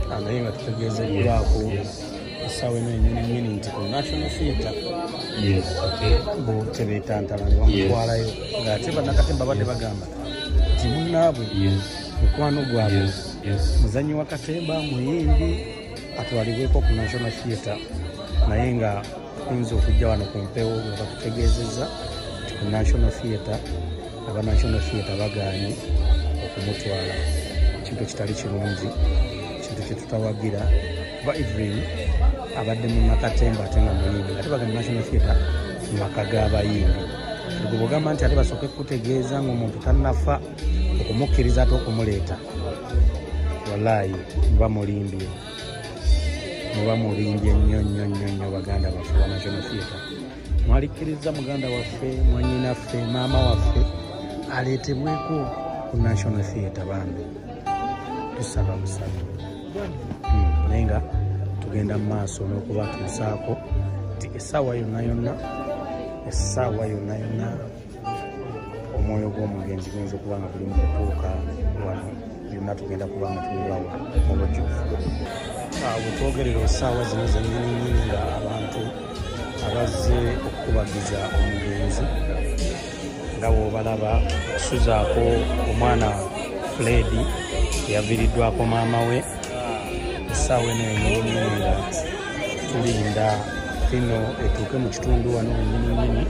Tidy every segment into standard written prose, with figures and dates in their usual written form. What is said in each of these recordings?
Naye nga tutegeezeddwako essaawa eno yennyini nnyini nti ku National Theatre bo tebeetantala ne bamutwalayo, ng'ate bannakatemba badde bagamba nti munnaabwe mukwano gwabwe muzanyi wa katemba muyimbi atwalibweko ku National Theatre, naye nga tuyinza okujja wano ku mpewo nga batutegeezezza nti ku National Theatre aba National Theatre bagaanye okumutwala, kintu kitali kirungi, kintu kyetutawagira kuba Evelyn abadde munnakatemba ate nga muyimbi, ate bagamba National Theatre maka g'abayimbi. Gwe bw'ogamba nti ate basooke kutegeeza ng'omuntu tannafa okumukkiriza ate okumuleeta, wallaayi muba mulimbye, muba mulimbye nnyo nnyo nnyo nnyo. Baganda baffe ba National Theatre, mwalikkiriza muganda waffe, mwannyinaffe, maama waffe aleetebweko ku National Theatre, bambi tusaba busabe. Naye nga tugenda mu maaso n'okubatuusaako nti essaawa yonna yonna, essaawa yonna yonna omwoyo gw'omugenzi guyinza okuba nga guli mu kutuuka wano, byonna tugenda kuba nga tubibawa mu bujjuvu. Bwe twogerera essaawa zino zennyini nnyini nga abantu abazze okukubagiza omugenzi nga bw'obalaba, okusuzaako omwana Fred eyaviiriddwako maama we, essaawa eno yennyini nnyini nga tulinda fino etuuke mu kitundu wano wennyini nnyini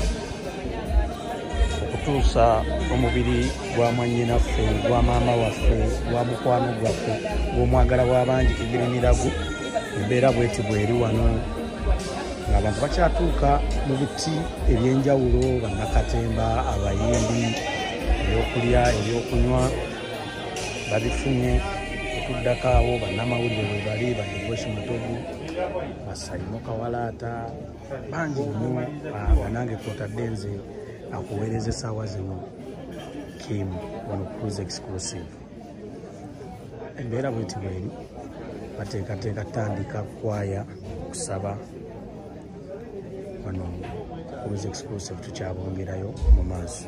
okutuusa omubiri gwa mwannyinaffe, gwa maama waffe, gwa mukwano gwaffe, gw'omwagala w'abangi Evelyn Lagu. Embeera bweti bweri wano ng'abantu bakyatuuka mu biti ebyenjawulo, bannakatemba, abayimbi, ebyokulya, ebyokunywa babifunye. Okuddako awo bannamawulire we bali, ba Devosh Matovu, Basaimo Kawalaata, bangi nnyo nga nange kwotadde nze akuweereza essaawa zino Kim wano Cruise Exclusive. Embeera bweti bweri, bateekateeka tandika kwaya okusaba wano Cruise Exclusive, tukyabongerayo mu maaso.